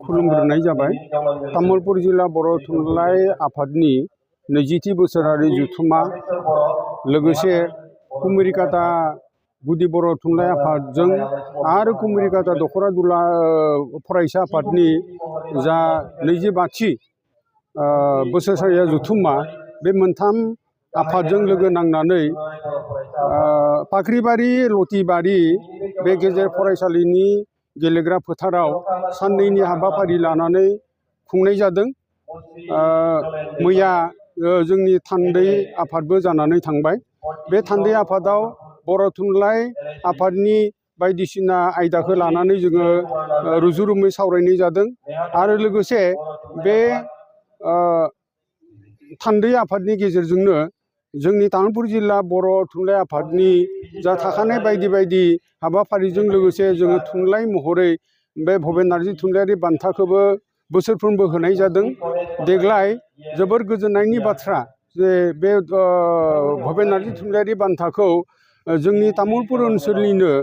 खुलुमग्रोनाय जाबाय। तामुलपुर जिल्ला बर' थुनलाइ आफादनि 20थि बोसोरारि जथुमा लोगोसे कुमिरिकाटा गुदि बर' थुनलाइ आफादजों आरो कुमिरिकाटा दखरा दुला फरायसा आफादनि जा 22थि बोसोरारि जथुमा बे मोनथाम आफादजों लोगो नांनानै पाख्रिबारि लतिबारि बे गेजेर फरायसालिनि गेलेग्रा फोथाराव साननैनि हाबाफारि लानानै खुंनाय जादों। मैया जोंनि थान्दै आफादबो जानानै थांबाय। बे थान्दै आफादाव बर' थुनलाइ आफादनि बायदिसिना आयदाखौ लानानै जोङो रुजु रुमै सावरायनाय जादों आरो लोगोसे बे थान्दै आफादनि गेजेरजोंनो जोंनि तामुलपुर जिल्ला बर' थुनलाइ आफादनि जा थाखानाय बायदि बायदि हाबाफारिजों लोगोसे जोङो थुनलाइ महरै बे भबेन नार्जि थुनलाइयारि बान्थाखौबो बोसोरफ्रोमबो होनाय जादों। देग्लाय जोबोर गोजोननायनि बाथ्रा जे बे भबेन नार्जि थुनलाइयारि बान्थाखौ जोंनि तामुलपुर ओनसोलनिनो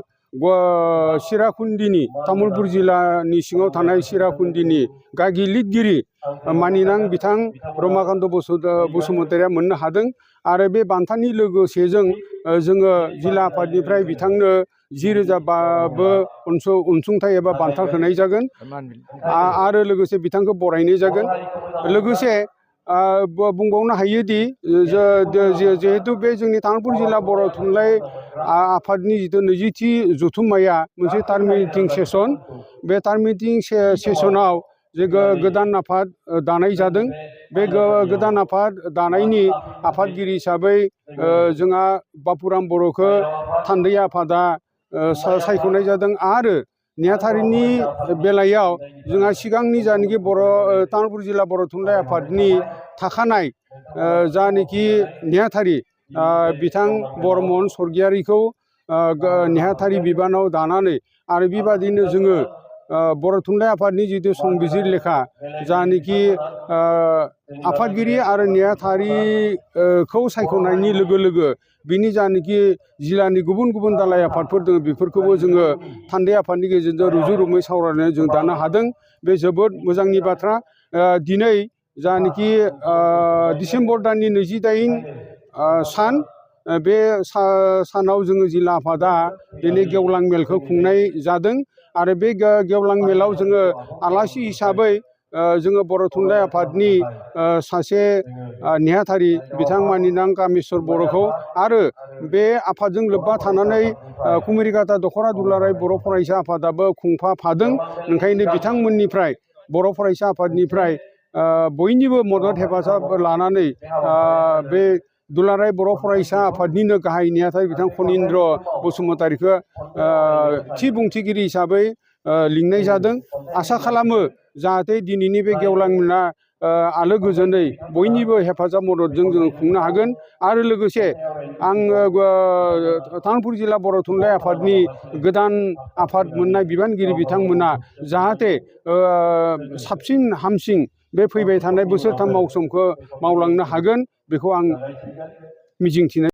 सिराकुन्दिनि तामुलपुर जिल्लानि सिङाव थानाय सिराकुन्दिनि गागि लिरगिरि मानिनां बिथां रमाकान्त बसुमतारिया मोननो हादों आरो बे बान्थानि लोगोसेजों जोङो जिल्ला आफादनिफ्राय बिथांनो 10,000 अनसुंथाइ एबा बान्था होनाय जागोन आरो लोगोसे बिथांखौ बरायनाय जागोन। लोगोसे बुंबावनो हायोदि जिहेतु बे जोंनि तामुलपुर जिल्ला बर' थुनलाइ आफादनि जिथु 20थि जथुम्माया मोनसे टार्मिनेटिं सेसन। बे टार्मिनेटिं सेसनाव जे गोदान आफाद दानाय जादों। बे गोदान आफाद दानायनि आफादगिरि हिसाबै जोंहा बापुराम बर'खौ थान्दै आफादा सायख'नाय जादों आरो नेहाथारिनि बेलायाव जोंहा सिगांनि जानाखि तामुलपुर जिल्ला बर' थुनलाइ आफादनि थाखानाय जानाखि नेहाथारि बिथां बरमन स्वर्गियारिखौ नेहाथारि बिबानाव दानानै आरो बेबादिनो जोङो बर' थुनलाइ आफादनि जिथु संबिजिर लेखा जानाखि आफादगिरि आरो नेहाथारिखौ सायख'नायनि लोगो लोगो बिनि जानाखि जिल्लानि गुबुन गुबुन दालाइ आफादफोर दङ बेफोरखौबो जोङो थान्दै आफादनि गेजेरजों रुजु रुमै सावरायनानै जों दानो हादों। बे जोबोद मोजांनि बाथ्रा। दिनै जानाखि डिसेम्बर दाननि 28 सान बे सानाव जोङो जिल्ला आफादा दिनै गेवलां मेलखौ खुंनाय जादों आरो बे गेवलां मेलाव जोङो आलासि हिसाबै जोङो बर' थुनलाइ आफादनि सासे नेहाथारि बिथां मानिनां कामेस्वर बर'खौ आरो बे आफादजों लोब्बा थानानै कुमिरिकाटा दखरा दुलाराय बर' फरायसा आफादाबो खुंफाफादों। ओंखायनो बिथांमोननिफ्राय बर' फरायसा आफादनिफ्राय बयनिबो मदद हेफाजाब लानानै बे दुलाराय बर' फरायसा आफादनिनो गाहाय नेहाथारि बिथां फनिन्द्र बसुमतारिखौ थि बुंथिगिरि हिसाबै लिंनाय जादों। आसा खालामो जाहाथे दिनैनि बे गेवलां मेला आलो गोजोनै बयनिबो हेफाजाब मददजों जोङो खुंनो हागोन आरो लोगोसे आङो तामुलपुर जिल्ला बर' थुनलाइ आफादनि गोदान आफाद मोननाय बिबानगिरि बिथांमोना जाहाथे साबसिन हामसिन बे फैबाय थानाय बोसोरथाम मावसोमखौ मावलांनो हागोन बेखौ आं मिजिंथिनाय